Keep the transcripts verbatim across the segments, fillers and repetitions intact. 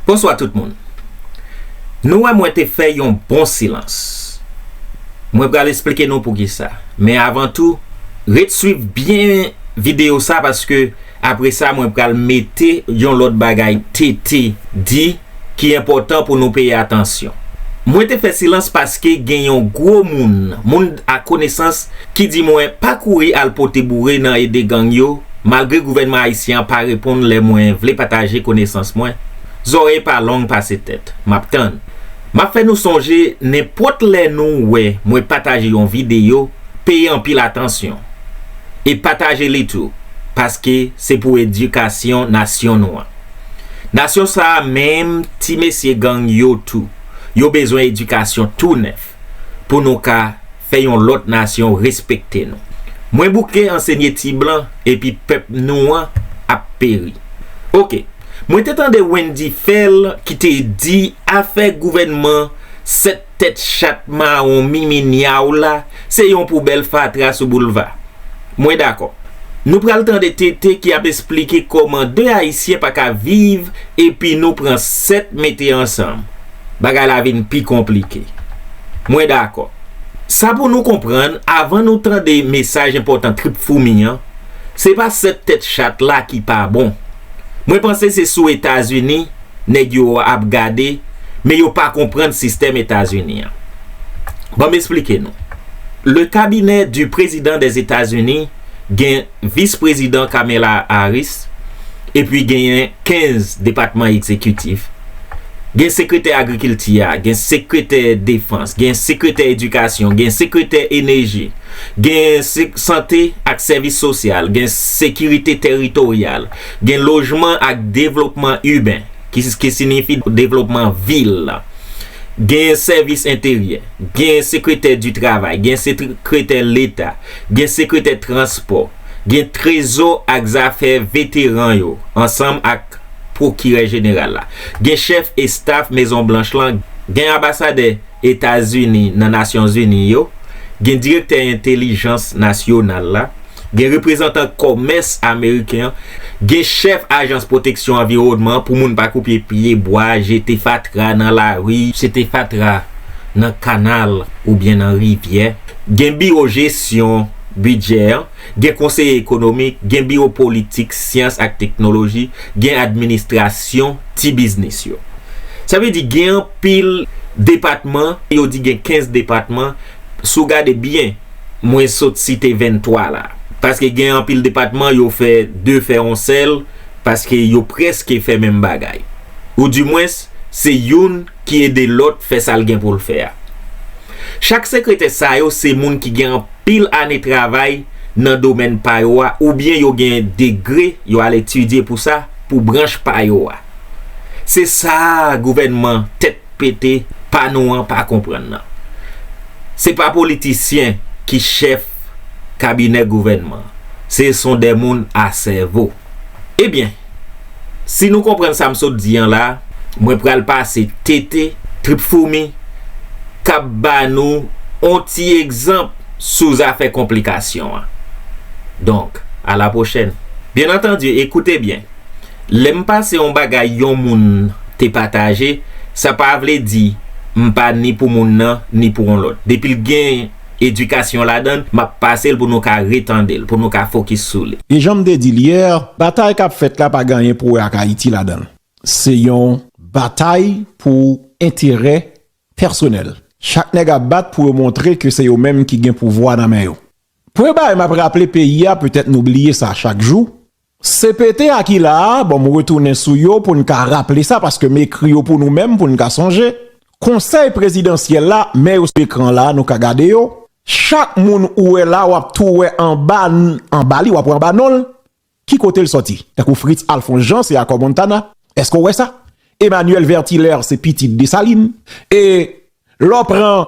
Bonswa tout moun. Nou wè mwen te fè yon bon silans. Mwen pral esplike nou poukisa. Men avan tou, ret swiv byen videyo sa paske apre sa mwen pral mete yon lòt bagay T T di ki enpòtan pou nou peye atansyon. Mwen te fè silans paske gen yon gwo moun, moun a konesans, ki di mwen pa kouri al pote boure nan ede gang yo, malgre gouvènman ayisyen an pa reponn lè mwen vle pataje konesans mwen. Zòrèy pa long pase tèt. M ap tann. M ap fè nou sonje nenpòt lè nou wè mwen pataje yon videyo, peye anpil atansyon. E pataje li tou, paske se pou edikasyon nasyon nou an. Nasyon sa a menm ti mesye gang yo tou, yo bezwen edikasyon tou nèf pou nou ka fè yon lòt nasyon respekte nou. Mwen bouke ansenye ti blan epi pèp nou an ap peri. Oke, mwen te tande Wendy Phel ki te di afè gouvènman sèt tèt chat mawon mimi nyaw la se yon poubèl fatra sou boulva. Mwen dakò. Nou pral tande T T ki ap esplike kòman de Ayisyen pa ka viv epi nou pran sèt mete ansanm. Bagay la vin pi konplike. Mwen dakò. Sa pou nou konprann, avan nou tande mesaj enpòtan Trip Foumi an, se pa sèt tèt chat la ki pa bon. Mwen panse se sou Etazini nèg yo ap gade, men yo pa konprann sistèm Etazini an. Ban m esplike nou. Le cabinet du président des États-Unis gen vis prezidan Kamala Harris, epi genyen kenz depatman egzekitif. Gen sekretè agrikilti a, gen sekretè defans, gen sekretè edikasyon, gen sekretè eneji, gen se- sante ak sèvis sosyal, gen sekirite teritoryal, gen lojman ak devlopman iben, ki, ki siyifi devlopman vil. Gen sèvis enteryè, gen sekretè di travay, gen sekretè leta, gen sekretè transpò, gen trezò ak zafè veteran yo, ansanm ak pwokirè jeneral la. Gen chèf estaf Mezon Blanch lan, gen anbasadè Etazini nan Nasyonzini yo, gen direktè entèlijans nasyonal la, gen reprezantan kòmès ameriken an, gen chèf ajans pwoteksyon anviwònman pou moun pa koupe pye bwa, jete fatra nan lari, jete fatra nan kanal oubyen nan rivyè, gen biwo jesyon bidjè an, gen konseye ekonomik, gen biwo politik, syans ak teknoloji, gen administrasyon ti biznis yo. Sa vle di gen anpil depatman, yo di gen kenz depatman, si w gade byen, mwen sot site venntwa la. Paske gen anpil depatman, yo fè de fè yon sèl, paske yo prèske fè menm bagay. Oudimwens, se youn ki ede lòt fè sa l gen pou l fè a. Chak sekretè sa yo se moun ki gen anpil ane travay nan domèn pa yo a, oubyen yo gen degre, yo al etidye pou sa, pou branch pa yo a. Se sa gouvènman tèt pete pa nou an pa konprann nan. Se pa politisyen ki chèf kabinè gouvènman. Se son de moun a sèvo. Ebyen, si nou konprann sa m sot di an la, mwen pral pase T T, Trip Foumi, k ap ba nou on ti egzanp sou zafè konplikasyon an. Donk, a la pwochèn. Byen antandi, ekoute byen. Lè m pase yon bagay yon moun te pataje, sa pa vle di m pa ni pou moun nan, ni pou yon lòt. Depi l gen edikasyon ladan l, m ap pase l pou nou ka retande l, pou nou ka fokis sou li. E jan m te di l yè, batay k ap fèt la pa gen anyen pou wè ak Ayiti ladan l. Se yon batay pou enterè pèsonèl. Chak nèg ap bat pou yo montre ke se yo menm ki gen pouvwa nan men yo. Premye bagay m ap raple peyi a, petèt nou bliye sa chak jou, C P T a ki la a, bon, m retounen sou yo pou n ka raple sa, paske m ekri yo pou nou menm, pou n ka sonje. Konsèy prezidansyèl la, men yo sou ekran la, nou ka gade yo. Chak moun ou wè la, w ap tou wè anba, anba li, w ap wè anba non l. Ki kote l sòti? Tankou Fritz Alphonse Jean, se akò Montana. Èske w wè sa? Emmanuel Vertilaire, se pitit Desalin. E lè w pran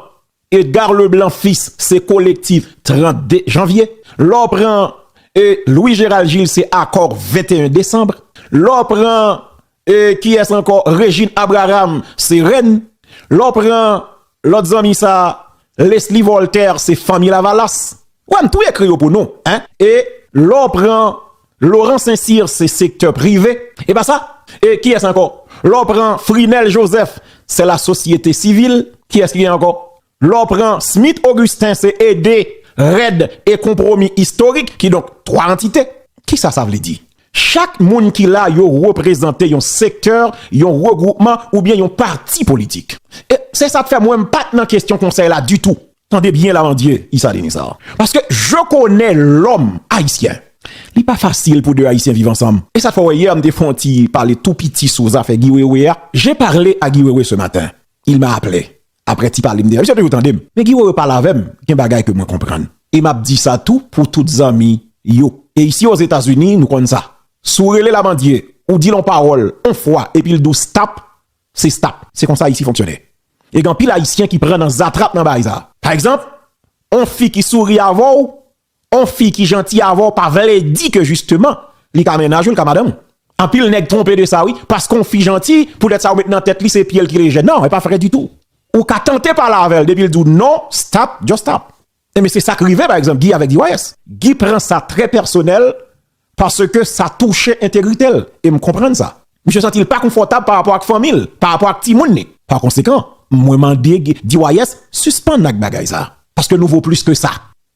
Edgar Leblanc Fils, se kolektif trannde janvye. Lè w pran, e, Louis Gérald Gilles, se akò venteyen desanm. Lè w pran, e, kiyès ankò? Régine Abraham, se rèn. Lè w pran lòt zanmi sa, Leslie Voltaire, se fanmi Lavalas. Wè, m tou ekri yo pou nou, en. E lè w pran Laurent Saint-Cyr, se sektè prive. E pa sa? E kiyès ankò? Lè w pran Frinel Joseph, se la sosyete sivil. Kiyès ki gen ankò? Lè w pran Smith Augustin, se ede, rèd e konpwomi istorik, kidonk twa antite. Kisa sa vle di? Chak moun ki la, yo reprezante yon sektè, yon regwoupman oubyen yon pati politik. E se sa k fè mwen, m pa t nan kesyon konsèy la ditou. Tande byen la, Mandye, Issa Denis sa. Paske je connais l'homme haïtien. Li pa fasil pou de Ayisyen viv ansanm. E sa fè w wè yè m te fè yon ti pale tou piti sou zafè Guy Wewe a. J'ai parlé à Guy Wewe ce matin. Il m'a appelé. Apre ti pale m te fè, misye toujou tande m. Men Guy Wewe pale avè m, gen bagay ke mwen konprann. E m ap di sa tou pou tout zanmi yo. E isi Ozetazini, nou konn sa. Si w rele la Mandye, ou di l yon pawòl, yon fwa, epi l di w stop, se stop. Se konsa isi fonksyone. E gen anpil Ayisyen ki pran nan zatrap nan bagay sa. Pa egzanp, yon fi ki souri avè w, yon fi ki janti avè w pa vle di ke jisteman li ka mennaj ou, li ka madanm ou. Anpil nèg twonpe de sa wi, paske yon fi janti, poutèt sa ou met nan tèt li se pye l ki lejè. Non, e pa vrè ditou. Ou ka tante pale avè l, depi l di w non, stop, just stop. Enben se sa k rive pa egzanp Guy avèk D Y S. Guy pran sa trè pèsonèl paske sa touche entegrite l. E m konprann sa. Misye santi l pa konfòtab pa rapò ak fanmi l, pa rapò ak timoun li. Pa konsekan, mwen mande G-, D Y S sispann ak bagay sa. Paske nou vo plis ke sa.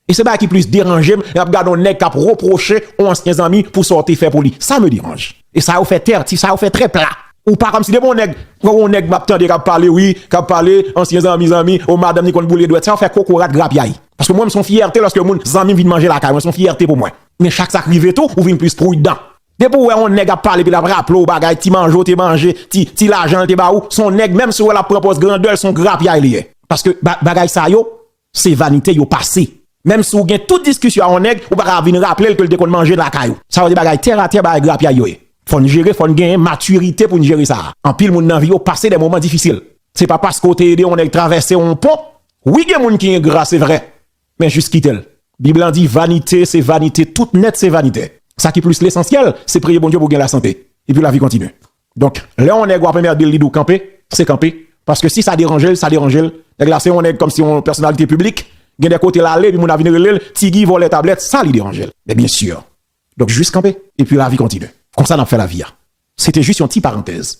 E se bagay ki plis deranje m, lè m ap gade yon nèg k ap repwoche yon ansyen zanmi pou sa w te fè pou li. Ça me dérange. E sa yo fè tè, ti, sa yo fè trè pla. Ou pa kòmsi depi yon nèg, yon nèg m ap tande k ap pale, wi, k ap pale, ansyen zanmi, zanmi, o madanm li konn boule dwèt. Sa yo fè kokorat grapyay. Paske mwen, m se yon fyète lòske moun, zanmi m vin manje lakay mwen, se yon fyète pou mwen. Men chak sa k rive tou, ou vin plis pridan. Depi w wè yon nèg ap pale, epi l ap raple w bagay, ti manje w te manje, ti, ti lajan l te ba ou, se yon nèg, menm si w wè l ap pran pòz grandè l, se yon grapyay li ye. Paske ba-, bagay sa yo, se vanite yo pase. Menm si w gen tout diskisyon a yon nèg, ou pa ka vin raple l ke l te konn manje lakay ou. Sa yo se bagay tèratè, bagay grapyay yo ye. Fò n jere, fò n genyen matirite pou n jere sa a. Anpil moun nan vi yo pase de moman difisil. Se pa paske w te ede yon nèg travèse yon pon. Wi, gen moun ki engra, se vrè. Men jis kite l. Bib lan di, vanite se vanite, tout nèt se vanite. Sa ki plis lesansyèl, se priye Bondye pou w gen lasante. Epi lavi kontinye. Donk, lè yon nèg w ap anmède l, li di w kanpe, se kanpe. Paske si sa deranje l, sa deranje l. Nèg la se yon nèg kòmsi yon pèsonalite piblik, gen de kote l ale, epi moun ap vin rele l, Ti Guy vòlè tablèt, sa li deranje l. Men byen si. Donk, jis kanpe, epi lavi kontinye. Konsa n ap fè lavi a. Se te jis yon ti parantèz.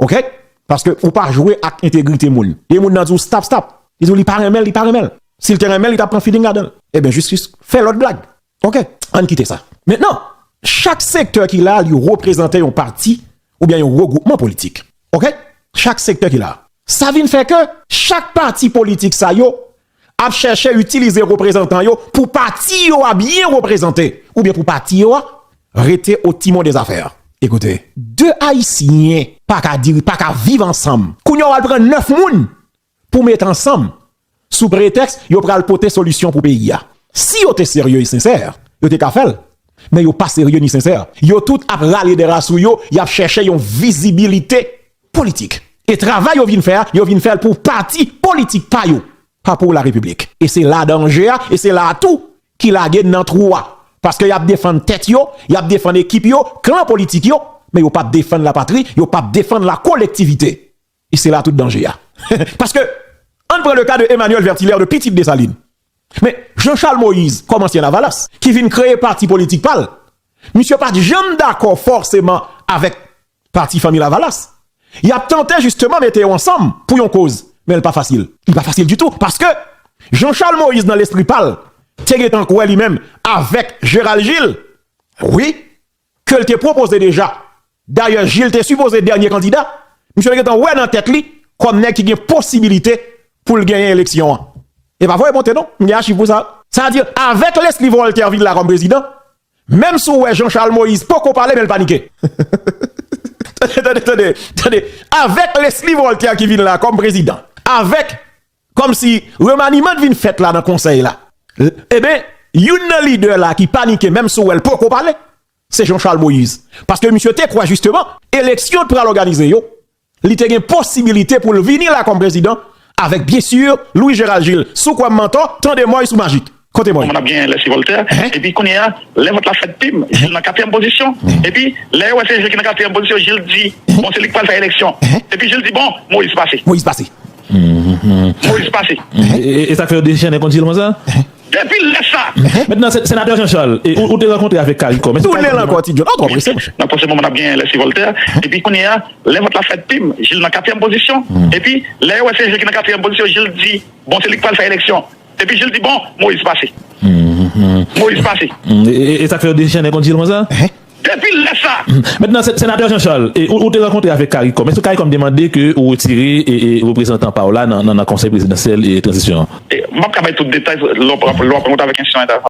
Oke? Paske ou pa jwe ak entegrite moun. E moun nan di w stop, stop. Li di w li pa renmen l, li pa renmen l. Si l te renmen l, li t ap pran feeling ladan l. Ebyen, jis, jis fè lòt blag. Oke? Ann kite sa. Mentnan, chak sektè ki la, li reprezante yon pati oubyen yon regwoupman politik. Oke? Chak sektè ki la. Sa vin fè ke chak pati politik sa yo ap chèche itilize reprezantan yo pou pati yo a byen reprezante, oubyen pou pati yo a rete o timon dè zafè. Ekoute, de Ayisyen pa ka diri-, pa ka viv ansanm. Kounye a w al pran nèf moun pou met ansanm sou pretèks yo pral pote solisyon pou peyi a. Si yo te serye e sensè, yo te ka fè l. Men yo pa serye ni sensè. Yo tout ap rale dè ra sou yo, y ap chèche yon vizibilite politik. E travay yo vin fè a, yo vin fè l pou pati politik pa yo, pa pou larepiblik. E se la danje a, e se la a tou ki lage n nan twou a. Paske y ap defann tèt yo, y ap defann ekip yo, klan politik yo, men yo p ap defann lapatri, yo p ap defann lakolektivite. E se la tout danje a. Paske, ann pran le ka de Emmanuel Vertilaire de Pitit Desalin. Men, Jean Charles Moïse, kòm ansyen Lavalas, ki vin kreye pati politik pa l, misye pa t janm dakò fòseman avèk pati Fanmi Lavalas. Y ap tante jisteman mete yo ansanm pou yon koz, men l pa fasil. Li pa fasil ditou, paske Jean Charles Moïse nan lespri pa l, te gentan kwè li menm avèk Gérald Gilles, wi, ke l te pwopoze deja. Dayè, Gilles te sipoze dènye kandida. Misye te gentan wè nan tèt li kòm nèg ki gen posibilite pou l genyen eleksyon an. E pa vre, monte non, m gen achiv pou sa. Sa vle di, avèk Leslie Voltaire vin la kòm prezidan, menm si w wè Jean Charles Moïse poko pale, men l panike. Tande, tande, tande, tande. Avèk Leslie Voltaire ki vin la kòm prezidan, avèk kòmsi remaniman t vin fèt la nan konsèy la. Ebyen, youn nan lidè la ki panike, menm si w wè l poko pale, se Jean Charles Moïse. Paske misye te kwè jisteman, eleksyon t pral òganize yo, li te gen posibilite pou l vini la kòm prezidan, avèk byen si Louis Gérald Gilles. Si w kwè m antò, tande Moïse ou majik. Kote Moïse? Kòman n ap genyen Leslie Voltaire? Epi kounye a, lè vòt la fèt, pim, Gilles nan katriyèm pozisyon. Epi, lè yo wè se Gilles ki nan katriyèm pozisyon, Gilles di, bon, se li k pral fè eleksyon. Epi Gilles di, bon, Moïse pase. Moïse pase. Moïse pase. E, e, e sa k fè yo dechennen kont Gilles konsa? Depi lè sa. Mentnan, se- senatè Jean Charles, e, ou, ou te rankontre avèk CARICOM. Èske CARICOM te mande- Nan pwochen moman n ap genyen Leslie Voltaire. Epi kounye a, lè vòt la fèt, pim, Gilles nan katriyèm pozisyon. Epi lè yo wè se Gilles ki nan katriyèm pozisyon, Gilles di, bon, se li k pral fè eleksyon. Epi Gilles di, bon, Moïse pase. Moïse pase. E sa k fè yo dechennen kont Gilles konsa? Depi lè sa. Mentnan, senatè Jean Charles, ou te rankontre avèk CARICOM. Èske CARICOM te mande ke ou retire reprezantan pa w la nan konsèy prezidansyèl e tranzisyon an? M p ap ka bay tout detay, lè w ap rankontre avèk enstitisyon entènasyonal.